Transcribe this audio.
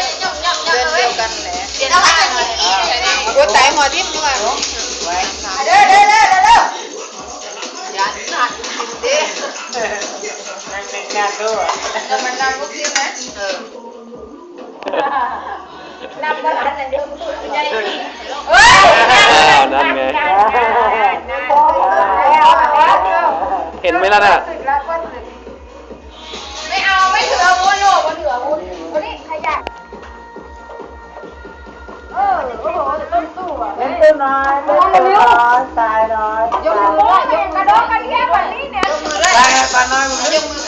ເດືອນດຽວກັນແຫຼະ. ໂອ້ ຕາຍ ຫົວທິ່ມຢູ່ວ່າ. ເດີ ເດີ ເດີ ເດີ ເດີ. ຢ້ານສັດກິນເດ້. ນັ່ງແຕ່ງງານໂຕ ແຕ່ມັນນັ່ງບໍ່ກິນນະ. ເອີ ນັບບໍ່ທັນນະ ເດີ ໃຫຍ່. ເອີຍ ອ້າວ ນັ້ນໄງ ເຫັນໄໝລະນະ? ໄມ່ເອົາ ໄມ່ຖືອາວຸດລູກ ບໍ່ຖືອາວຸດ. ຜູ້ນີ້ຂະຫຍັນ. ເອີ ໂອ້ໂຫ ຕົ້ນຕູ້ອະ ເປັນຕູ້ນ້ອຍ ເປັນຕູ້ນ້ອຍ ຊາຍນ້ອຍ. ຍົກມືດ້ວຍ ຍົກມື ກະໂດດກະເດຍບາດນີ້ເນຍ. ຍົກມືດ້ວຍ ຊາຍນ້ອຍ ປານ້ອຍ ຍົກມື